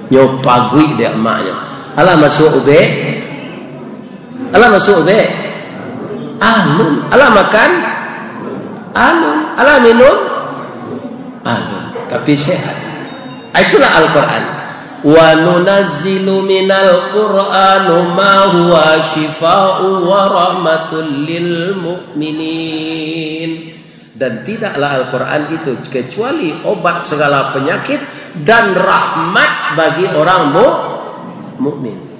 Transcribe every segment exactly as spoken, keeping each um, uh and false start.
Nyo paguik dek maknyo. Alah masuak ubek? Alah masuak ubek? Alun. Alah makan? Alun. Alah minum? Alun. Tapi sehat. Ah, itulah Al-Quran. "Wa nunazzilu minal Qur'anu ma huwa syifa'u wa rahmatul lil mu'minin." Dan tidaklah Al-Quran itu kecuali obat segala penyakit dan rahmat bagi orang mu-, mukmin.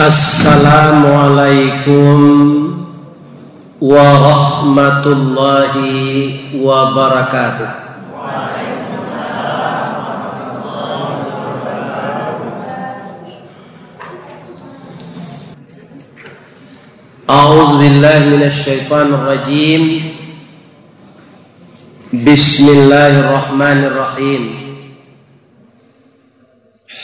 Assalamualaikum warahmatullahi wabarakatuh. A'udzubillahi minasyaitonirrajim. Bismillahirrahmanirrahim.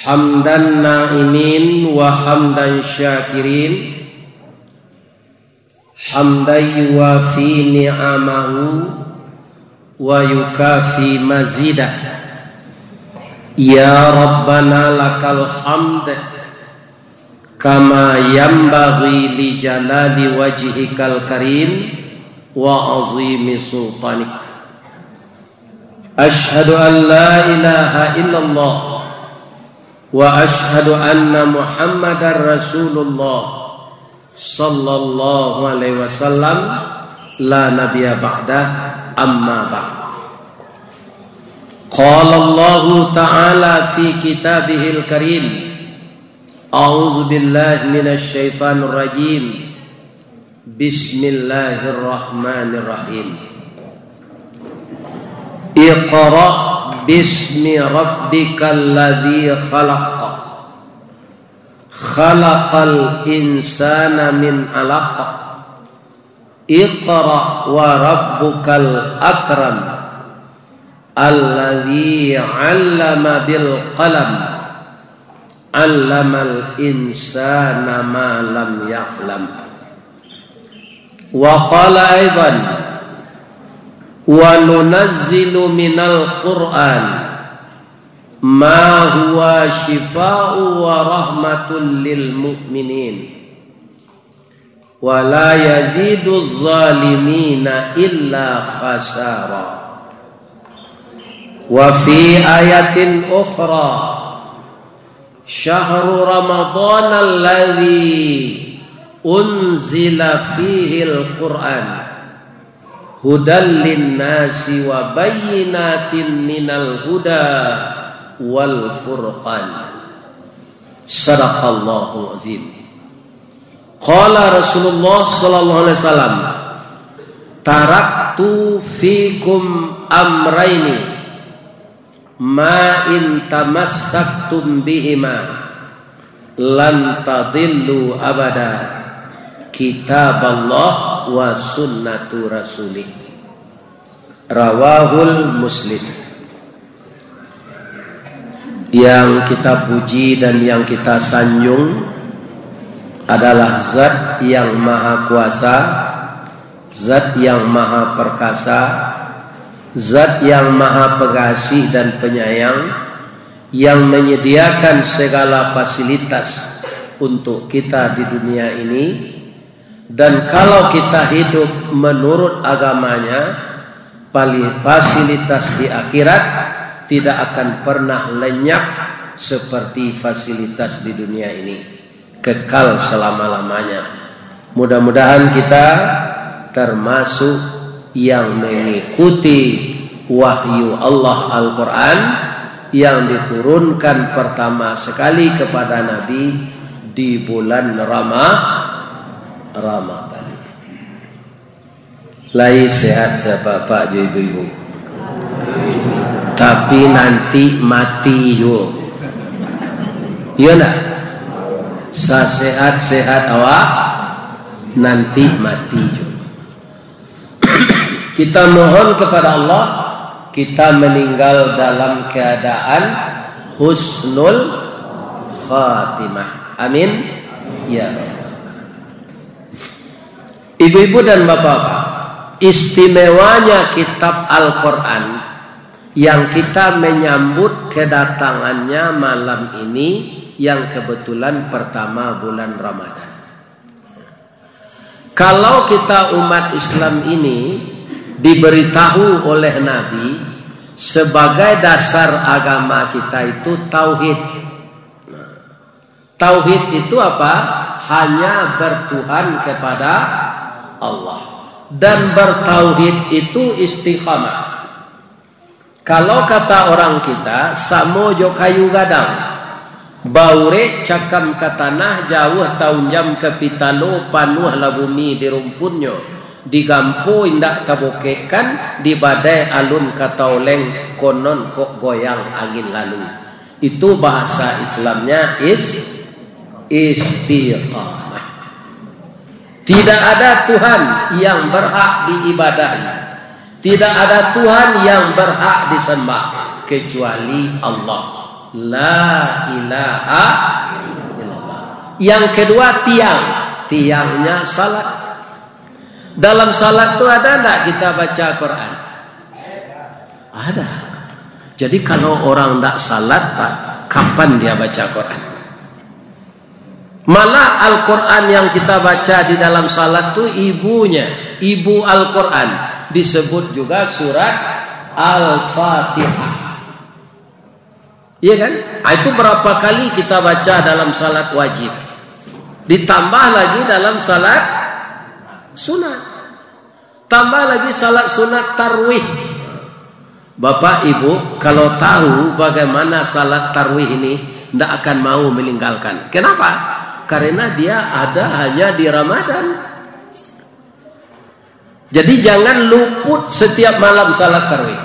Hamdan na'imin wa hamdan syakirin, hamdan yuwafi ni'amahu wa yukafi mazidah. Ya Rabbana lakal hamd, kama yanbaghi li jalali wajhikal karim wa azimi sultanik. Asyhadu an la ilaha illallah wa asyhadu anna Muhammadar Rasulullah sallallahu alaihi wasallam, la nabiyya ba'dah, amma ba'd. Qala Allahu ta'ala fi kitabihil karim, a'udzu billahi minasy syaithanir rajim. Bismillahirrahmanirrahim. Iqra bismi rabbikal ladzi khalaq. Khalaqal insana min alaq. Iqra wa rabbukal akram. Alladzi 'allama bil qalam. 'Allamal insana ma lam ya'lam. Wa qala aidan, "Wa nunazzilu minal Qur'an ma huwa syifa'u wa rahmatul lil mu'minin, wa la yaziduz zalimina illa khasara." Wa fi ayatin ukhra, "Syahru Ramadhanal ladzi unzila fihil Qur'an, hudal linnasi wa bayyinatin minal huda wal furqan." Sadaqallahul azim. Qala Rasulullah sallallahu alaihi wasallam, "Taraktu fikum amraini, ma in tamassaktum bihima, lan tadillu abada, kitaballah wa sunnatu rasulih." Rawahul Muslim. Yang kita puji dan yang kita sanjung adalah Zat yang Maha Kuasa, Zat yang Maha Perkasa, Zat yang Maha Pengasih dan Penyayang, yang menyediakan segala fasilitas untuk kita di dunia ini, dan kalau kita hidup menurut agamanya, pali-, fasilitas di akhirat tidak akan pernah lenyap seperti fasilitas di dunia ini, kekal selama-lamanya. Mudah-mudahan kita termasuk yang mengikuti wahyu Allah Al-Quran yang diturunkan pertama sekali kepada Nabi di bulan Rama-, Ramadan. Lai sehat sapak-pak jo ibu-ibu. Tapi nanti mati juo. Iyo ndak? Sasehat-sehat awak, nanti mati juo. Kita mohon kepada Allah, kita meninggal dalam keadaan husnul khatimah. Amin. Ya. Ibu-ibu dan bapak-bapak, istimewanya kitab Al-Quran yang kita menyambut kedatangannya malam ini, yang kebetulan pertama bulan Ramadan. Kalau kita umat Islam ini diberitahu oleh Nabi, sebagai dasar agama kita itu tauhid. Tauhid itu apa? Hanya bertuhan kepada Allah. Dan bertauhid itu istiqamah. Kalau kata orang kita, samo jo kayu gadang. Baurek cakam ka tanah, jauah taunjam ka pitalo, panuahlah bumi di rumpunnyo. Digampo indak tabokekkan, di badai alun ka taoleng, konon kok goyang angin lalu. Itu bahasa Islamnya is-, istiqamah. Tidak ada Tuhan yang berhak diibadahi. Tidak ada Tuhan yang berhak disembah kecuali Allah. La ilaha illallah. Yang kedua, tiang. Tiangnya salat. Dalam salat tu ada ndak kita baca Quran? Ada. Jadi kalau orang ndak salat, Pak, kapan dia baca Quran? Malah Al-Quran yang kita baca di dalam salat tu ibunya, ibu Al-Quran, disebut juga surat Al-Fatihah. Iya kan? Ah, itu berapa kali kita baca dalam salat wajib. Ditambah lagi dalam salat sunat. Tambah lagi salat sunat tarwih. Bapak Ibu, kalau tahu bagaimana salat tarwih ini, ndak akan mau meninggalkan. Kenapa? Karena dia ada hanya di Ramadan. Jadi jangan luput setiap malam salat tarwih.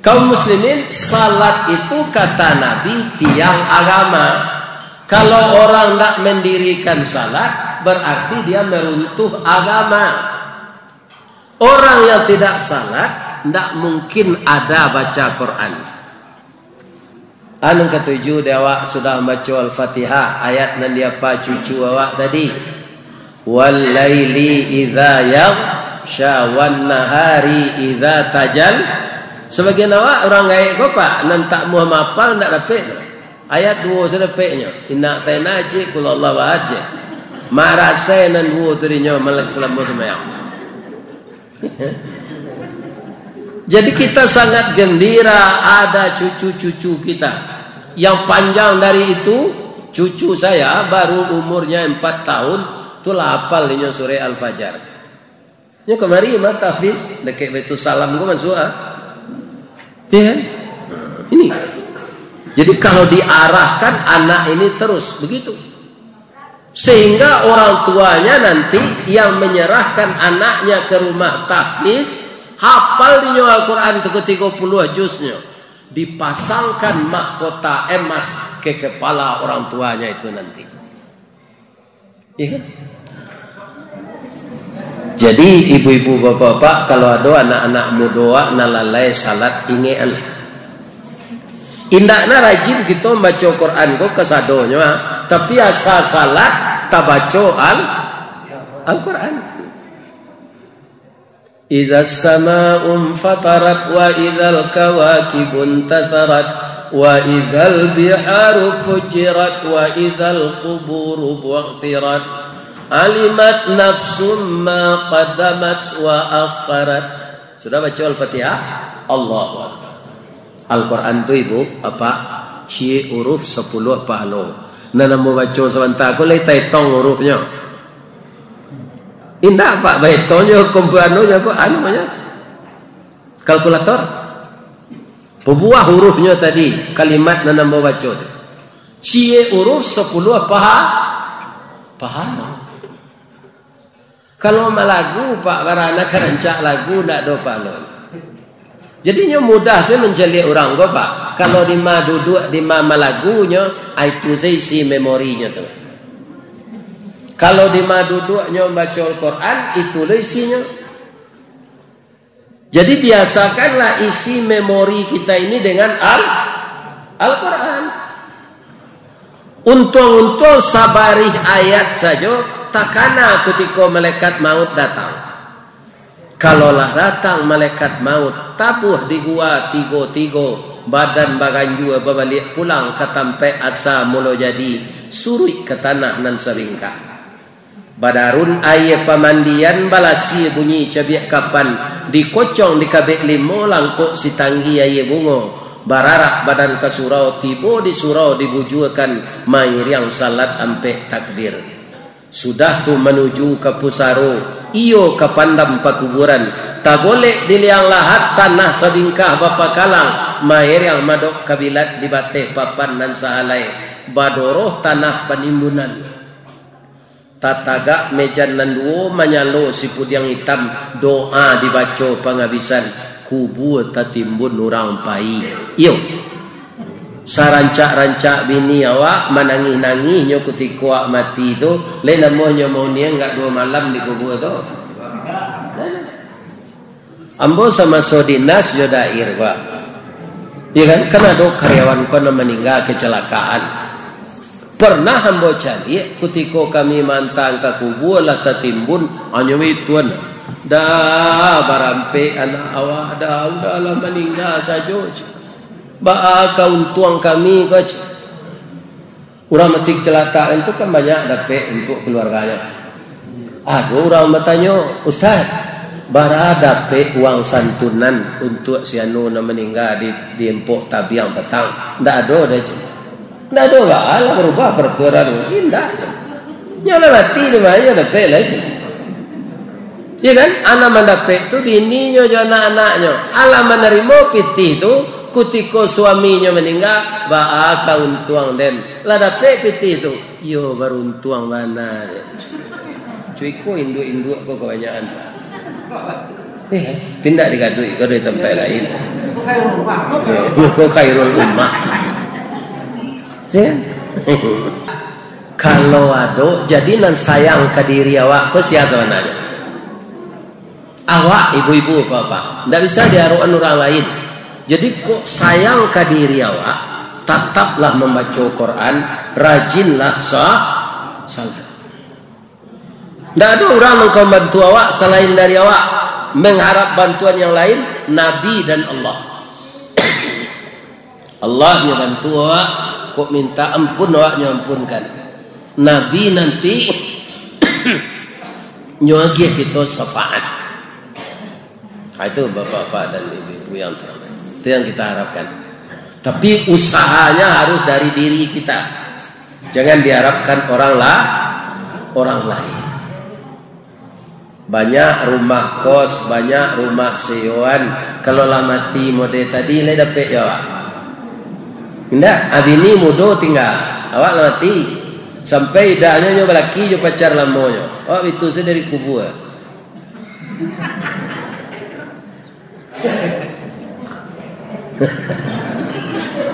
Kaum muslimin, salat itu kata Nabi tiang agama. Kalau orang ndak mendirikan salat, berarti dia meruntuh agama. Orang yang tidak salat, ndak mungkin ada baca Quran. Anu katuju, di awak sudah mambaco Al-Fatihah, ayat nan diapa cucu awak tadi? "Wal laili idza yaghsya, wan nahari idza tajal." Sabagian awak urang gaek ko, Pak, nan tak muah mapal ndak dapek tu. Ayat duo sadapeknyo, indak tahu najik, kul Allah bahad je. Marasai nan duo tu dinyo malak salamo sumbayang. Jadi kita sangat gembira ada cucu-cucu kita. Yang panjang dari itu, cucu saya baru umurnya empat tahun, tu lah hafal inyo surah Al-Fajr. Nyo kamari mah tahfiz, dakek Baitul Salam ko masuak, ah. Iya kan? Nah, ini. Jadi kalau diarahkan anak ini terus begitu. Sehingga orang tuanya nanti yang menyerahkan anaknya ke rumah tahfiz, hafal dinyo Al-Quran tu ke tigo puluah juznya, dipasangkan mahkota emas ke kepala orang tuanya itu nanti. Iya kan? Jadi ibu-ibu, bapak-bapak, kalau ado anak-anak mudo awak nan lalai salat, ingek an. Indaknyo rajin kito mambaco Quran ko kasadonyo, ah. Tapi asa salat, tabaco Al-, Al-Quran. Idza sama'un fatarat, wa idzal kawakibun tatharat, wa idzal biharu fujirat, wa idzal quburu bu'thirat. Alimat nafsum ma qaddamat wa akharat. Sudah baca Al-Fatihah? Allahu Akbar. Al-Quran tu, Ibu, apa? Ciek uruf sapuluah pahalo. Nan ambo baco sabanta ko lai taetong urufnyo. Indak, Pak, baetong jo komputer anu jo apa? Anu namonyo? Kalkulator. Pabuah urufnyo tadi, kalimat nan ambo baco tu. Ciek uruf sapuluah paha-, pahalo. Kalau malagu, Pak, baranak ka rancak lagu, ndak ado pahalo. Jadi, nyo mudah se mancaliak urang ko, Pak. Kalau dima duduak, dima malagu nyo, ah, itu se isi memorinyo tu. Kalau dima duduak nyo baco Al-Quran, itu lo isinyo. Jadi, biasakanlah isi memori kita ini dengan Al-, Al-Quran. Untuang-untuang sabarih ayat sajo takana kutiko malaikat maut datang. Kalau lah datang malaikat maut, tabuah di gua tigo-tigo, badan baganjua babaliak pulang ka tampaik asa mulo jadi, suruik ka tanah nan sabingkah. Badarun aia pamandian, balasia bunyi cabiak kapan, dikocong dikabek limo, langkok sitanggi aia bungo, bararak badan ka surau, tibo di surau dibujuakan, mairiang salat ampek takbir. Sudah tu manuju ka pusaro, iyo ka pandam pakuburan, tagolek di liang lahat, tanah sabingkah bapakalang, mairiang madok kabilat di bateh papan nan sahalai, badoroh tanah panimbunan. Tatagak mejan nan duo, manyalo sipudiang itam, doa dibaco pangabisan, kubua tatimbun urang pai. Iyo. Sarancak-rancak bini awak manangih-nangih nyo kutiko awak mati tu, lai namonyo mauniang gak duo malam di kubua tu. Ambo samaso dinas jo dair ko. Iyo kan, kan ado karyawan ko nan maningga kecelakaan. Pernah ambo caliak kutiko kami maantang ka kubua lah tatimbun, hanyo itu an. Dah barampek anak awak, dah, udahlah maningga sajo, cek. Baa ka untuang kami ko, cek. Urang mati kecelakaan tu kan banyak dapek untuk keluarganya. Ado urang batanyo, "Ustaz, bara dapek uang santunan untuk si anu nan maningga di, di empok tabiang patang?" Ndak ado doh, cek. Ndak ado, baa lah barubah peraturan. Indak, cek. Nyo lah mati, di ma nyo dapek lai, cek. Iyo kan? Anak mandapek tu bininyo jo anak-anaknyo. Alah manarimo pitih tu, kutiko suaminyo maningga, baa ka untuang den. Lah dapek pitih tu, iyo baruntuang bana. Cuiko induak-induak ko kabanyakan. Eh, pindah digaduik ko dari tampek lain. Ko khairul ummah. Sia? Kalau ado, jadi nan sayang ka diri awak ko sia sabananyo? Awak, ibu-ibu, bapak-bapak. Ndak bisa diarokkan urang lain. Jadi, kok sayang ka diri awak, tataplah mambaco Quran, rajinlah sa-, salat. Ndak ado urang nan ka mambantu awak salain dari awak. Mangharap bantuan yang lain, Nabi dan Allah. Allah nyo bantu awak, kok minta ampun awak nyo ampunkan. Nabi nanti nyo agiah kito syafaat. Ha, itu bapak-bapak dan ibu-ibu yang terhormat. Itu yang kita harapkan. Tapi usahanya harus dari diri kita. Jangan diharapkan orang la-, orang lain. Banyak rumah kos, banyak rumah seyoan. Kalau lah mati mode tadi, lai dapek jo awak? Indak, abini mudo tingga, awak lah mati. Sampai idahnyo nyo balaki jo pacar lamonyo. Awak bitu se dari kubua.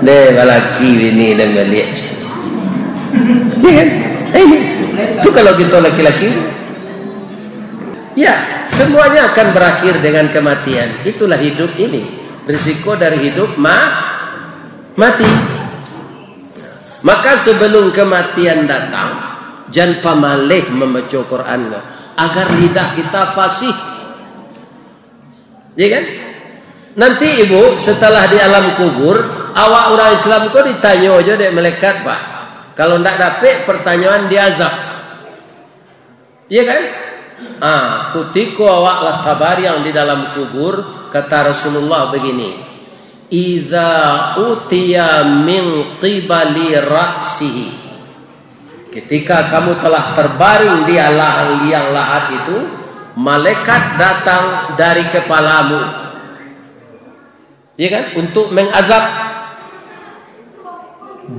Deh, balaki bini dan baliak. Ya kan? Eh, itu kalau kita laki-laki. Ya, semuanya akan berakhir dengan kematian. Itulah hidup ini. Risiko dari hidup ma-, mati. Maka sebelum kematian datang, jan pamaleh mambaco Quran, agar lidah kita fasih. Iya kan? Nanti ibu, setelah di alam kubur, awak urang Islam ko ditanyo jo dek malaikat, Pak. Kalau ndak dapek pertanyaan, diazab. Iya kan? Ah, kutiko awak lah tabariang di dalam kubur, kata Rasulullah begini, "Idza utiya min qibali ra'sihi." Ketika kamu telah terbaring di alah liang lahat itu, malaikat datang dari kepalamu. Ya kan? Untuk mengazab.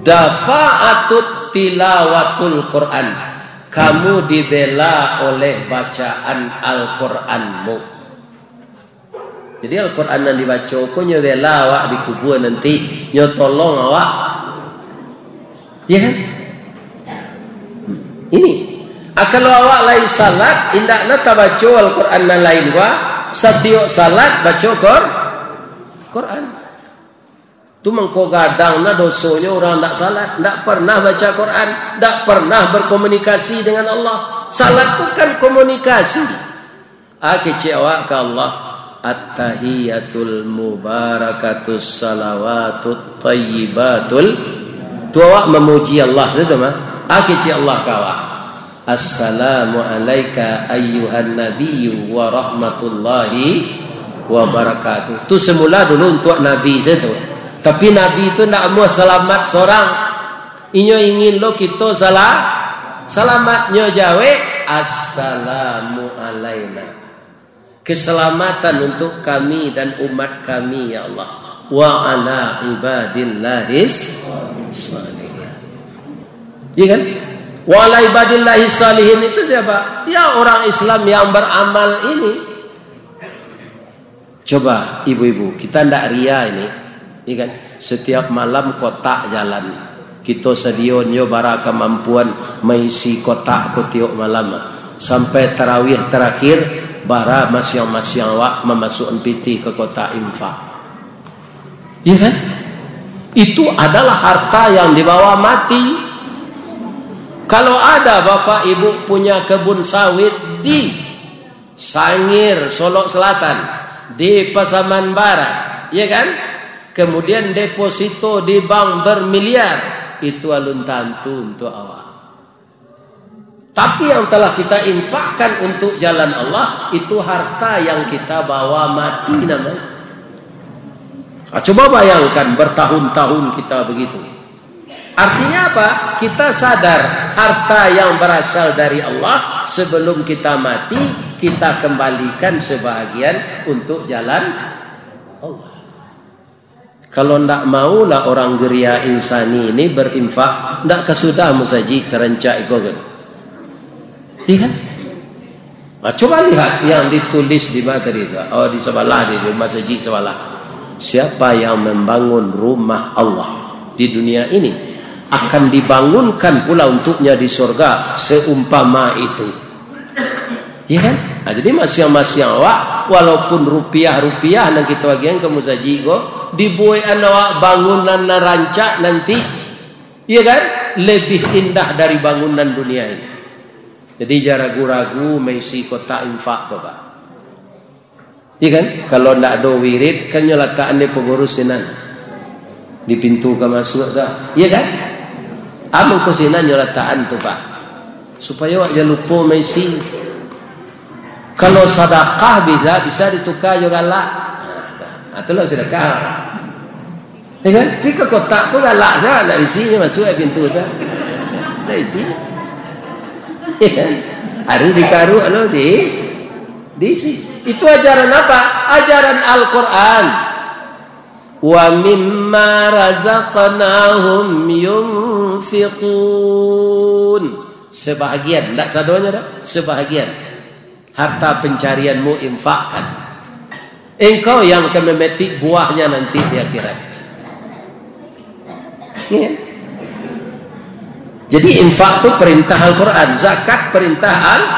Dafa'atut tilawatul Quran. Kamu dibela oleh bacaan Al-Quranmu. Jadi Al-Quran nan dibaco ko nyo bela awak di kubua nanti, nyo tolong awak. Ya kan? Ini. Ah, kalau awak lai salat, indak na tabaco Al-Quran nan lain, wah, satiok salat baco Qur-, Quran. Tu mangko gadang nah dosonyo urang ndak salat, ndak pernah baca Quran, ndak pernah berkomunikasi dengan Allah. Salat tu kan komunikasi. A kecek awak ka Allah, "At-tahiyatul mubarakatus salawatut thayyibatul." Tu awak mamuji Allah tu mah. A kecek Allah ka awak, "Assalamu alaika ayyuhan nabiyyu wa rahmatullahi wa barakatuh." Tu semula dulu untuk Nabi sajo tu. Tapi Nabi tu ndak amuah salamat sorang. Inyo ingin lo kito sala-, salamat. Nyo jawek, "Assalamu alaina." Keselamatan untuk kami dan umat kami, ya Allah. "Wa ala ibadillahis salihin." Iya kan? "Wa ala ibadillahis salihin" itu siapa? Ya, orang Islam yang beramal ini. Coba, ibu-ibu, kita ndak ria ini, iya kan? Setiap malam kotak jalan. Kito sadionyo bara kamampuan maisi kotak ko tiok malam. Sampai tarawih terakhir, bara masiang-masiang awak mamasuakan pitih ka kotak infak. Iya kan? Itu adalah harta yang dibawa mati. Kalau ada bapak ibu punya kebun sawit di Sangir, Solok Selatan, di Pasaman Barat, ya kan? Kemudian deposito di bank bermiliar, itu alun tantu untuk awak. Tapi yang telah kita infakkan untuk jalan Allah, itu harta yang kita bawa mati namanya. Ah, coba bayangkan bertahun-tahun kita begitu. Artinya apa? Kita sadar harta yang berasal dari Allah, sebelum kita mati, kita kembalikan sebahagian untuk jalan Allah. Kalau ndak maulah orang geria insani ini berinfak, ndak ka sudah masajik sarancak iko kan? Iya kan? Nah, coba lihat yang ditulis di mana tadi tu? Oh, di sebelah, di rumah sejik sebelah. Siapa yang membangun rumah Allah di dunia ini, akan dibangunkan pula untuknya di sorga seumpama itu. Ya kan? Nah, jadi masiang-masiang awak, walaupun rupiah-rupiah nan kita bagian ke musajik ko, dibuekan awak bangunan nan rancak nanti, ya kan? Lebih indah dari bangunan dunia ini. Jadi, jan ragu-ragu maisi kotak infak tu, Pak. Iya kan? Kalau ndak ado wirid, kan nyo latakan di pengurus sinan. Di pintu ka masuak tu. Iya kan? Amun ko sinan nyo latakan tu, Pak. Supayo awak jan lupo maisi. Kalau sadakah bisa, bisa dituka jo galak. Nah, tu lah sadakah. Ya kan? Pi ka kotak tu galak sajo, ndak isi nyo masuak pintu tu. Ndak isi. Ya kan? Harus dikaruak lo di, diisi. Itu ajaran apa? Ajaran Al-Quran. "Wa mimma razaqnahum yunfiqun." Sebahagian, ndak sadonyo doh, sebahagian. Harta pencarianmu infakkan. Engkau yang akan memetik buahnya nanti di akhirat. Iya. Jadi, infak tu perintah Al-Quran, zakat perintah Al-,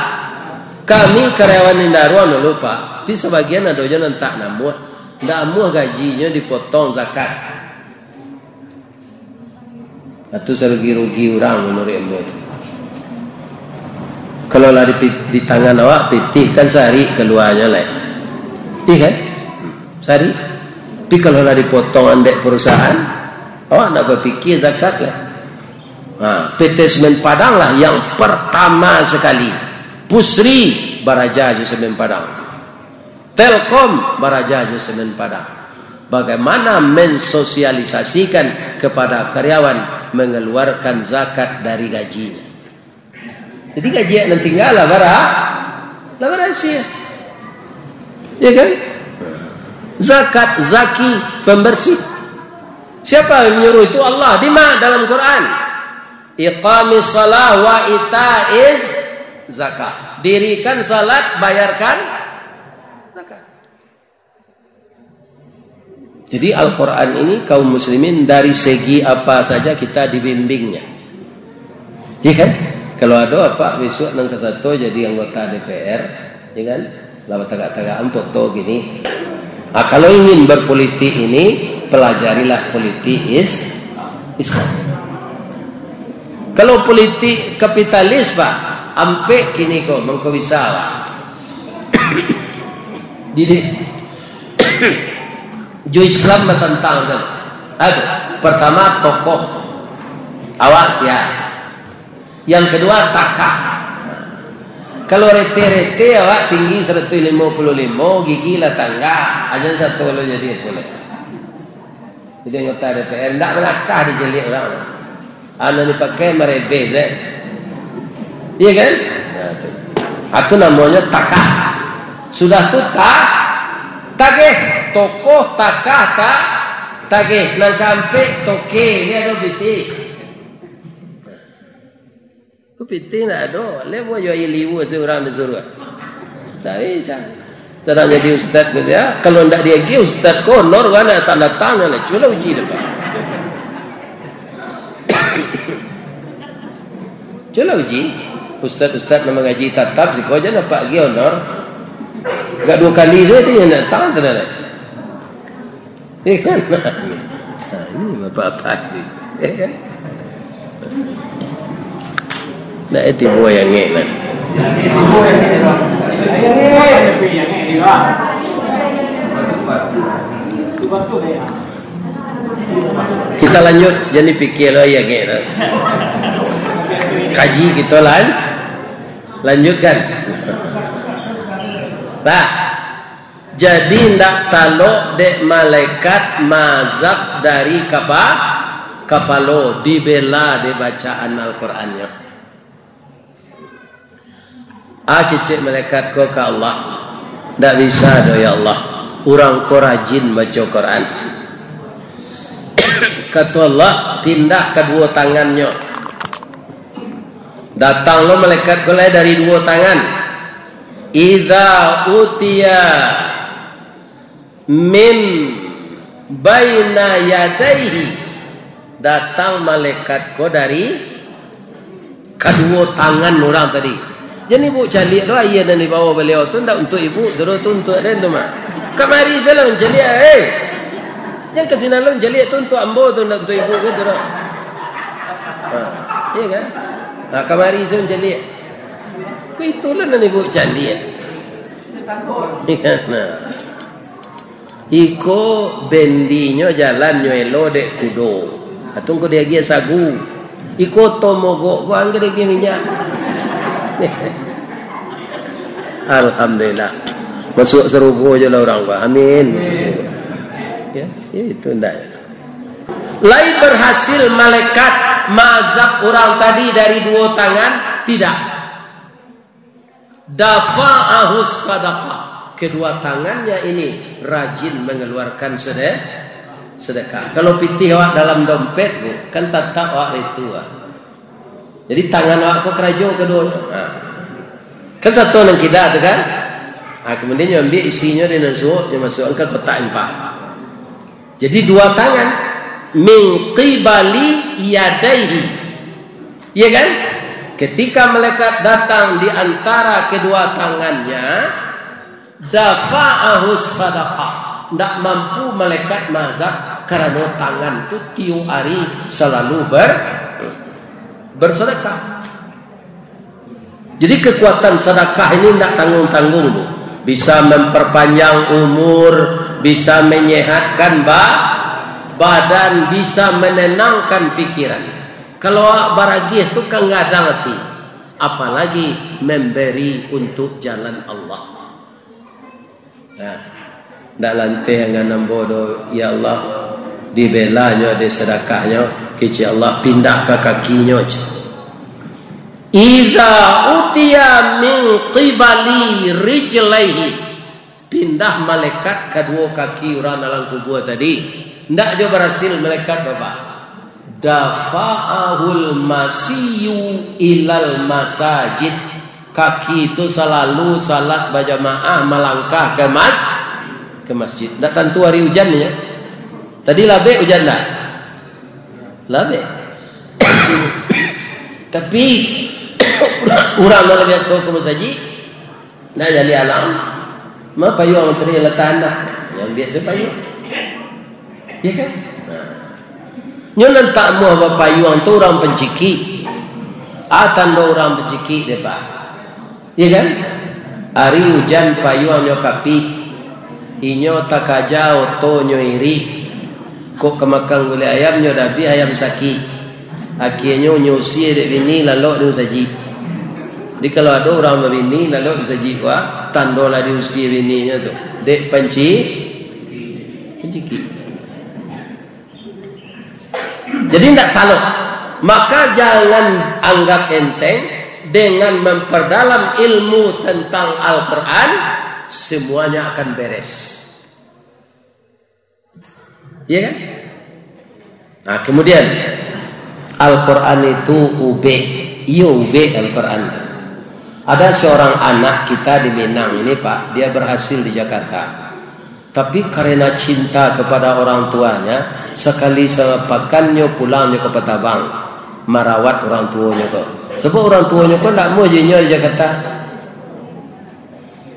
kami karyawan Indarwan dulu, Pak, tapi sebagian ado jo nan tak namuah, ndak namuah gajinyo dipotong zakat. Atau sarugi-rugi urang manuruik ambo tu. Kalau lah di, di tangan awak, pitih kan sari kaluanyo lai. Iya kan? Sari. Tapi kalau lah dipotong andek perusahaan, awak ndak bapikia zakat lai. Ha, P T Semen Padang lah yang pertama sekali. Pusri baraja jo Semen Padang. Telkom baraja jo Semen Padang. Bagaimana mensosialisasikan kepada karyawan mengeluarkan zakat dari gajinya? Jadi gaji nan tingga lah bara-, lah barasia. Ya kan? Zakat, zaki, pembersih. Siapa yang menyuruh itu? Allah. Di mana dalam Quran? Iqamis salah wa itaiz zakah. Dirikan salat, bayarkan zakat. Jadi, Al-Quran ini, kaum muslimin, dari segi apa saja kita dibimbingnya. Iya kan? Kalau ado apak besok nan kasato jadi anggota D P R, iya kan? Lah batagak-tagakan foto gini. Ah, kalau ingin berpolitik ini, Pelajarilah politik is-, Islam. Kalau politik kapitalis, Pak, ampek kini ko, mangko bisa, Pak. Jadi, jo Islam batantang tu. Aduh, pertama tokoh. Awak sia. Yang kedua, takah. Kalau rete-rete awak tinggi saratus limo puluah limo, gigi lah tanggak, aja satu lo jadi pulek. Jadi anggota D P R, ndak balakah dijeliak urang. Anu dipakai marebeh, eh. Iya kan? Nah, tu. Ah, tu namonyo takah. Sudah tu ta-, tageh. Tokoh, takah, ta-, tageh. Nan kaampek, toke. Ini ado pitih. Ko pitih ndak ado. Lai buek jo aia liua tu urang disuruah. Tak bisa. Sadang jadi ustaz ko dia, kalau ndak diagiah ustaz ko honor, kan datang-datang, lah culah uji dapat. Culah uji. Ustaz-ustaz nan mangaji tatap siko aja dapat agiah honor. Agak duo kali saja dia datang tu dah. Eh, kan? Nah, ini bapak-bapak ni. Eh, kan? Nak eh tibo yang ngek lah. Kita lanjut, jadi pikir lah yang ngek lah. Kaji kita lan-, lanjutkan. Nah, jadi, ndak talok dek malaikat maazab dari kapa-, kapalo, dibela dek bacaan Al-Qurannyo. Ah, kecek malaikat ko ka Allah, "Ndak bisa doh, ya Allah, urang ko rajin baco Quran." Kato Allah, "Pindah kaduo tangannyo." Datang lo malaikat ko lai dari duo tangan. Idza utiya min baina yadaihi, datang malaikat ko dari kaduo tangan urang tadi. Jan ibuk caliak lo aia nan dibawo baliau tu, ndak untuak ibuk tu doh, tu untuak den tu mah. Kamari sajolah mancaliak, eh. Jan ka sinan lo mancaliak, tu untuak ambo tu, ndak untuak ibuk ko tu doh. Ha, iya kan? Nah, kamari sajolah mancaliak. Ko itulah nan ibuk caliak. Nah. Iko bendinyo jalannyo elo dek kudo. Atau ko diagiah sagu. Iko oto mogok ko anggo diagiah minyak. Alhamdulillah. Masuak sarugo jo lah urang ko. Amin. Ya, ya itu ndak. Lai berhasil malaikat maazab urang tadi dari duo tangan? Tidak. Dafa'ahu sadaqah. Kedua tangannya ini rajin mengeluarkan sede-, sedekah. Kalau pitih awak dalam dompet, Bu, kan tatap awak itu, ah. Jadi tangan awak ko karajo kaduonyo. Ha. Kan sato nan kida tu kan? Ha, kemudian nyo ambiak isinyo di nan suok, nyo masuakkan ka kotak infak. Jadi dua tangan, min qibali yadaihi. Iya kan? Ketika malaikat datang di antara kedua tangannya, dafa'ahu sadaqah. Ndak mampu malaikat maazab karano tangan tu tiok ari salalu ber-, bersedekah. Jadi, kekuatan sadakah ini ndak tanggung-tanggung tu. Bisa memperpanjang umur, bisa menyehatkan ba-, badan, bisa menenangkan pikiran. Kalau awak baragiah tu kan gadang ati, apalagi memberi untuk jalan Allah. Nah, ndak lanteh angan ambo doh, ya Allah, dibelanyo dek sadakahnyo, kecek Allah, pindah ka kakinyo, cek. Idza utiya min qibali rijlaihi, pindah malaikat kaduo kaki urang dalam kubua tadi, ndak jo barasil malaikat, Bapak. Dafa'ahul masyu ilal masajid. Kaki tu salalu salat bajamaah malangkah ka mas-, ka masjid. Ndak tantu ari ujan nyo. Tadi labek ujan ndak? Labek. Tapi, urang nan biaso ka masajid, ndak jadi alam. Ma payuang tadi lah tahan dah. Yang biaso payuang. Ya kan? Nah. Nyo nan tak amuah bapayuang tu urang pancikik. Ah, tando urang pancikik deh, Pak. Ya kan? Ari ujan payuang nyo kapih. Inyo takaja oto nyo irik. Kok ka makan gulai ayam nyo dah abih ayam sakik. Akhianyo nyo usie dek bini lalok di musajik. Jadi kalau ado urang babini lalok di musajik, wah, tando lah diusie bininyo tu. Dek panci-, pancikik. Jadi ndak talok. Maka jangan anggap enteng dengan memperdalam ilmu tentang Al-Quran, semuanya akan beres. Iya kan? Nah, kemudian, Al-Quran itu ubek. Iyo, ubek Al-Quran. Ada seorang anak kita di Minang ini, Pak, dia berhasil di Jakarta. Tapi karena cinta kepada orang tuanya, sakali sapakan nyo pulang nyo ka Patabang, marawat urang tuonyo ko. Sabab urang tuonyo ko ndak amuah jo inyo di Jakarta.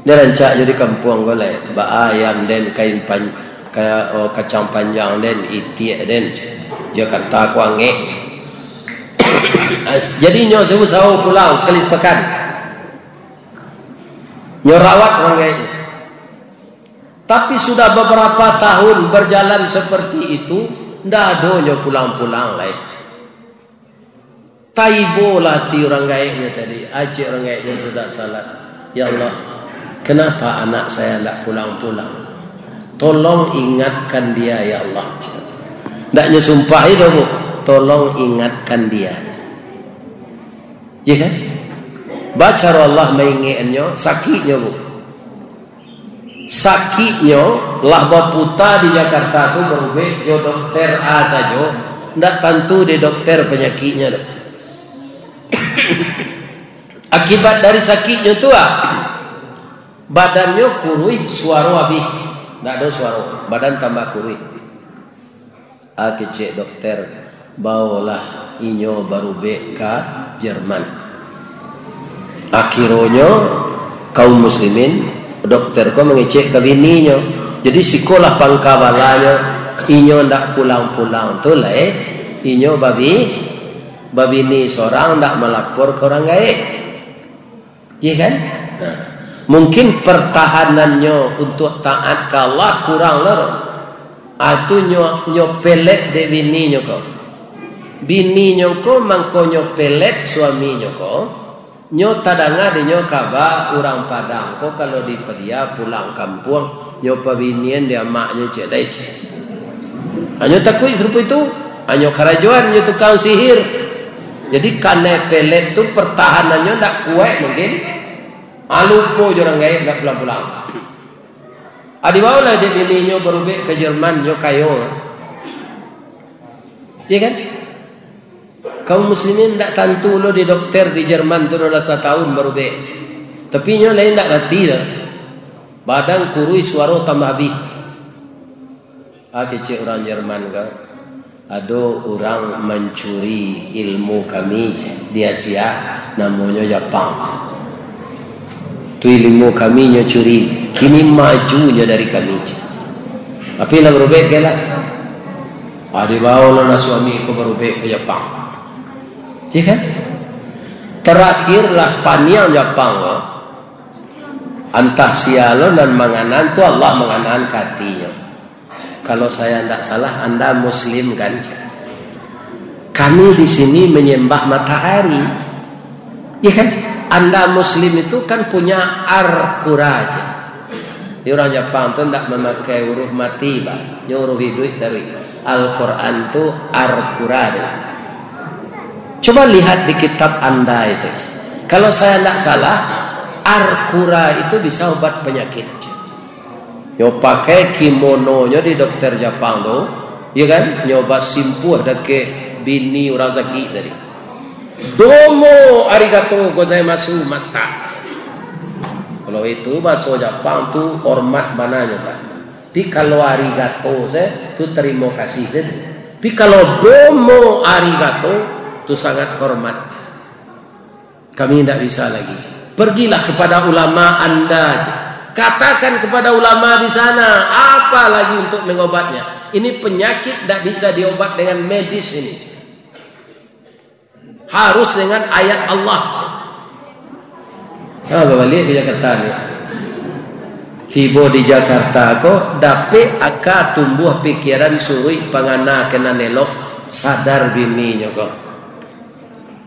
Nyo rancak jo di kampuang ko lai, baa ayam den, kain pan-, ka-, oh, kacang panjang den, itiak den, Jakarta ko angek. Jadi nyo usaho pulang sakali sapakan. Nyo rawat urang gaek. Tapi sudah beberapa tahun berjalan seperti itu, ndak ado nyo pulang-pulang lai. Taibolah ati urang gaeknyo tadi, acik urang gaeknyo sudah salat. "Ya Allah, kenapa anak saya ndak pulang-pulang? Tolong ingatkan dia, ya Allah." Ndak nyo sumpah itu, Bu. "Tolong ingatkan dia." Ya kan? Baa caro Allah maingekannyo, sakiknyo, Bu. Sakiknyo lah baputa di Jakarta tu barubek jo dokter A sajo, ndak tantu dek dokter panyakiknyo tu. Akibat dari sakiknyo tu, ah, badannyo kuruih, suaro abih. Ndak ado suaro, badan tambah kuruih. Ah, kecek dokter, "Baolah inyo barubek ka Jerman." Akhironyo, kaum muslimin, dokter ko mangecek ka bininyo. Jadi, sikolah pangka balanyo, inyo ndak pulang-pulang tu lai, inyo babi-, babini sorang, ndak malapor ka urang gaek. Iya kan? Nah, mungkin pertahanannyo untuk taat ka Allah kurang lah. Ah, tu nyo, nyo pelet dek bininyo ko. Bininyo ko mangko nyo pelet suaminyo ko. Nyo tadanga dek nyo kaba urang Padang ko kalau dipadia pulang kampuang, nyo pabinian di amaknyo cek lai cek. Hanyo takuik sarupo itu, hanyo karajoan jo tukang sihir. Jadi, kanai pelet tu pertahanannyo ndak kuaik mungkin. Ah, lupo jo urang gaek ndak pulang-pulang. Ah, dibaolah dek bininyo barubek ka Jerman, nyo kayo. Iya kan? Kaum muslimin, ndak tantu lo di dokter di Jerman tu lah satahun barubek. Tapi nyo lain ndak ngarati doh. Badan kuruih, suaro tambah abih. Ah, kecek urang Jerman ko, "Ado urang mancuri ilmu kami," cek, "di Asia, namonyo Japang. Tu ilmu kami nyo curi, kini maju nyo dari kami," cek. Tapi lah barubek, kecek lah. Ah, dibaolah suami ko barubek ka Japang. Iya kan? Terakhir lah paniang Japang ko. Antah sia lo nan manganan tu, Allah manganan ka atinyo. Kalau saya ndak salah, anda muslim kan? Kami di sini menyembah matahari. Ya kan? Anda muslim itu kan punya Arkura aja. Di urang Japang tu ndak mamakai huruf mati, bah. Nyo huruf hiduik taruih. Al-Quran tu Arkura dia. Coba lihat di kitab anda itu. Kalau saya ndak salah, Arkura itu bisa obat penyakit. Nyo pakai kimononyo di dokter Japang tu, ya kan? Nyo basimpuah dakek bini urang sakik tadi. "Domo arigato gozaimasu, master." Kalau itu bahaso Japang tu hormat bana nyo, Pak. Tapi kalau arigato se, tu terima kasih se. Tapi kalau domo arigato, tu sangat hormat. Kami ndak bisa lagi. Pergilah kepada ulama anda. Katakan kepada ulama di sana, apa lagi untuk mengobatnya? Ini penyakit ndak bisa diobat dengan medis ini. Harus dengan ayat Allah. Ha, babaliak ka Jakarta ni. Tibo di Jakarta ko, dapek aka tumbuah pikiran suruik pangana ka nan elok, sadar bininyo ko.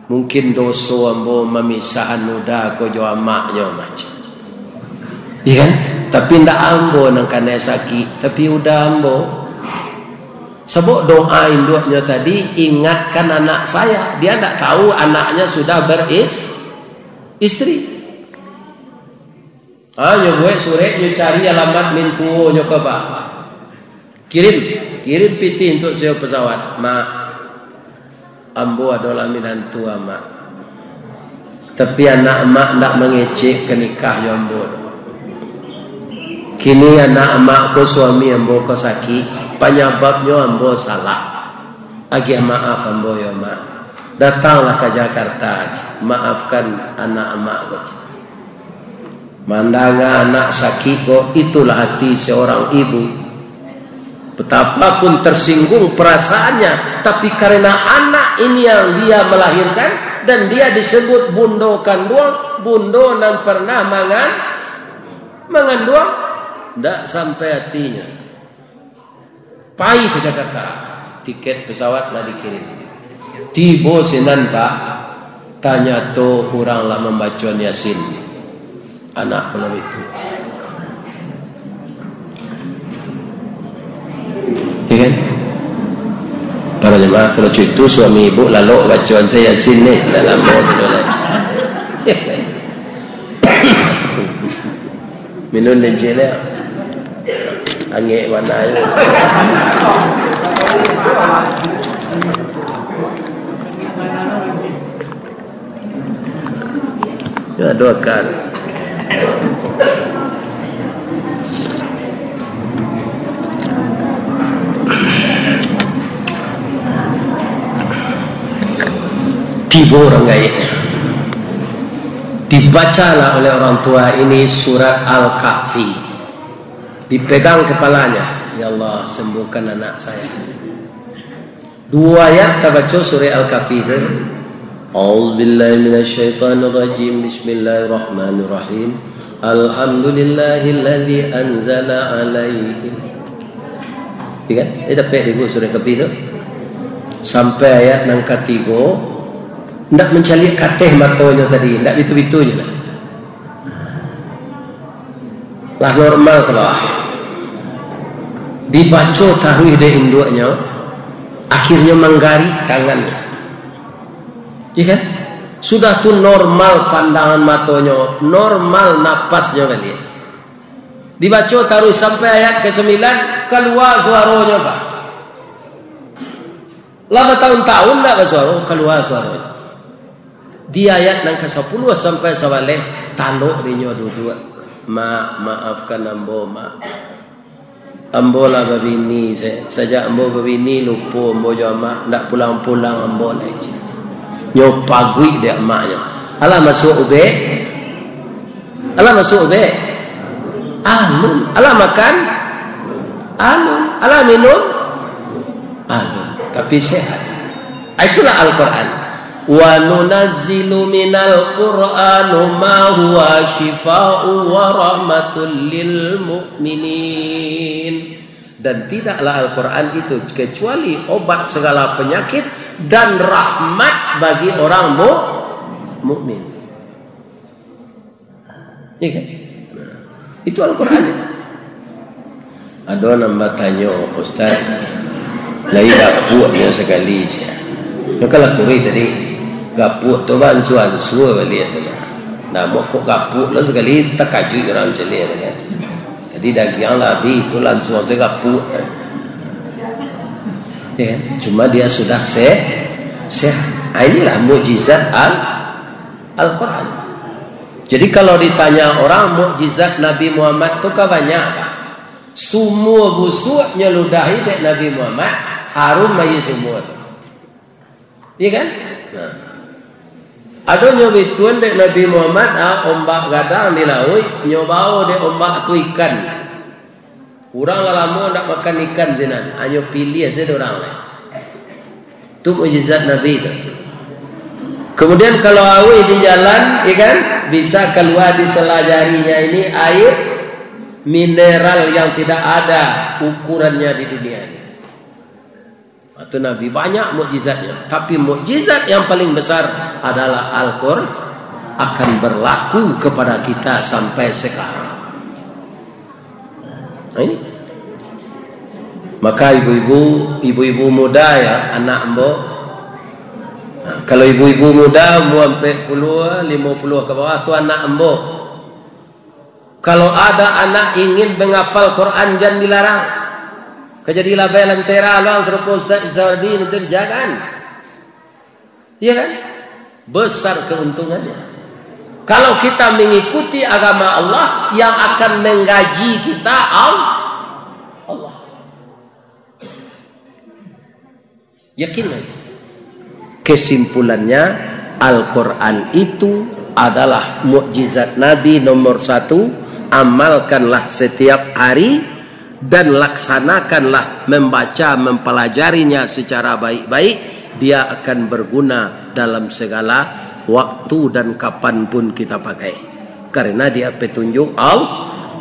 Mungkin doso ambo mamisahan uda ko jo amaknyo, mancik. Iya kan? Tapi ndak ambo nan kanai sakik, tapi uda ambo. Sabab doa induaknyo tadi, "Ingatkan anak saya." Dia ndak tahu anaknya sudah beris-, istri. Ha, nyo buek surek, nyo cari alamat mintuonyo ko, Pak. Kirim, kirim pitih untuak sewa pesawat. "Mak, ambo adolah minantu amak. Tapi anak amak ndak mangecek ka nikah jo ambo. Kini anak amak ko, suami ambo ko sakik, panyababnyo ambo salah. Agiah maaf ambo yo, Mak. Datanglah ka Jakarta, maafkan anak amak ko." Mandanga anak sakik ko, itulah hati seorang ibu. Betapapun tersinggung perasaannya, tapi karena anak ini yang dia melahirkan, dan dia disebut bundo kanduang, bundo nan pernah mangan-, manganduang, ndak sampai hatinya. Pai ka Jakarta, tiket pesawat lah dikirim. Tibo sinan, Pak, tanyato urang lah mambaco Yasin. Anak pulo itu. Ya kan? Para jemaah, kalau cuitu suami ibu lalok bacaan saya Yasin ni, dah lama tu dah. Minum dan cek dia. Angek mana je. Ya, doakan. Tibo urang gaek. Dibacalah oleh orang tua ini surat Al-Kahfi. Dipegang kepalanya, "Ya Allah, sembuhkan anak saya." Duo ayat tabaco surah Al-Kahfi tu. "A'udzubillahi minasyaitonirrajim. Bismillahirrahmanirrahim. Alhamdulillahilladzi anzala alaihi." Ya kan? Dia dapek ibu surah Kahfi tu. Sampai ayat nan katigo, ndak mancaliak kateh matonyo tadi, ndak bitu-bitunyo lah. Lah normal kalau ah. Dibaco taruih dek induaknyo, akhirnyo manggarik tangannyo. Iya kan? Sudah tu normal pandangan matonyo, normal napasnyo baliak. Dibaco taruih sampai ayat kasambilan, kalua suaronyo, Pak. Lah batahun-tahun ndak basuaro, kalua suaronyo. Di ayat nan kasapuluah sampai sabaleh, talok dinyo duduak. "Mak, maafkan ambo, Mak. Ambo lah babini, sa-, sajak ambo babini, lupo ambo jo amak, ndak pulang-pulang ambo lai." Nyo paguik dek amaknyo. Alah masuak ubek? Alah masuak ubek? Alun. Alah makan? Alun. Alah minum? Alun. Tapi sehat. Ah, itulah Al-Quran. "Wa nunazzilu minal Qur'anu ma huwa syifa'u wa rahmatul lil mu'minin." Dan tidaklah Al-Quran itu kecuali obat segala penyakit dan rahmat bagi orang mu-, mukmin. Iya kan? Nah, itu Al-Quran itu. Ado nan batanyo, "Ustaz, lai gapuaknyo sakali," sia. Mako lah kurih tadi, gapuak tu baansua-ansua baliak tu. Nah, mako kok gapuak lo sakali, takajuik urang caliak tu kan. Jadi dagiang lah abih, tu lansuang sajo gapuak. Ya kan? Cuma dia sudah se-, sehat. Ah, inilah mukjizat Al-, Al-Quran. Jadi, kalau ditanya orang, mukjizat Nabi Muhammad tu kan banyak, Pak. Sumua busuak nyo ludahi dek Nabi Muhammad, harum aia sumua tu. Iya kan? Nah. Ado nyo bituan dek Nabi Muhammad, ah, ombak gadang di lauik, nyo bao dek ombak tu ikan. Urang lah lamo ndak makan ikan sinan, hanyo piliah sajo urang lai. Tu mukjizat Nabi tu. Kemudian kalau auih di jalan, ya kan, bisa keluar di sela jarinya ini air mineral yang tidak ada ukurannya di dunia ini. Itu Nabi, banyak mukjizatnya, tapi mukjizat yang paling besar adalah Al-Qur'an, akan berlaku kepada kita sampai sekarang. Nah, ini. Maka ibu-ibu, ibu-ibu muda ya, anak ambo. Nah, kalau ibu-ibu muda umur ampek puluah, limo puluah ka bawah, tu anak ambo. Kalau ada anak ingin menghafal Quran, jan dilarang. Ka jadi labai lentera luang sarupo Ustaz Izardin itu, jangan. Iya kan? Besar keuntungannya. Kalau kita mengikuti agama Allah, yang akan menggaji kita Al-, Allah. Yakinlah itu. Kesimpulannya, Al-Quran itu adalah mukjizat Nabi nomor satu. Amalkanlah setiap hari dan laksanakanlah membaca, mempelajarinya secara baik-baik. Dia akan berguna dalam segala waktu dan kapan pun kita pakai. Karena dia petunjuk Al-,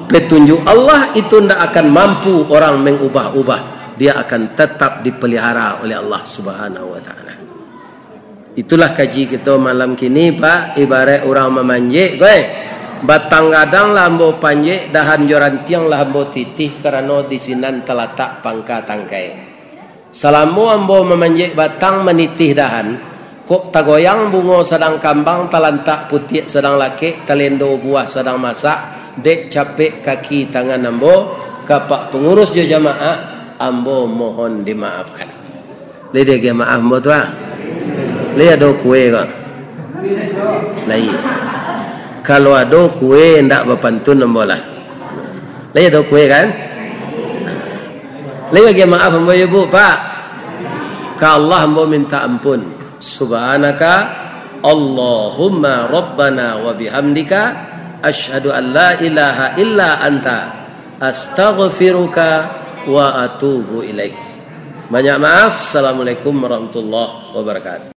petunjuk Allah itu ndak akan mampu orang mengubah-ubah. Dia akan tetap dipelihara oleh Allah Subhanahu wa Ta'ala. Itulah kaji kita malam kini, Pak. Ibarat urang mamanjek, koi. Batang gadang lah ambo panjek, dahan jo rantiang lah ambo titih, karano di sinan talatak pangka tangkai. Salamo ambo mamanjek batang, manitih dahan, kok tagoyang bungo sadang kambang, talantak putiak sadang lakek, talendo buah sadang masak, dek capek kaki tangan ambo, kapak pangurus jo jamaah, ambo mohon dimaafkan. Lai diagiah maaf ambo tu, ah? Lai ado kue ko? Lai. Kalau ado kue, ndak bapantun ambo lah. Lai ado kue, kan? Lai agiah maaf ambo, yo, Bu, Pak. Ka Allah ambo minta ampun. Subhanaka Allahumma Rabbana wa bihamdika, asyhadu an la ilaha illa anta, astaghfiruka wa atubu ilaik. Banyak maaf. Assalamualaikum warahmatullahi wabarakatuh.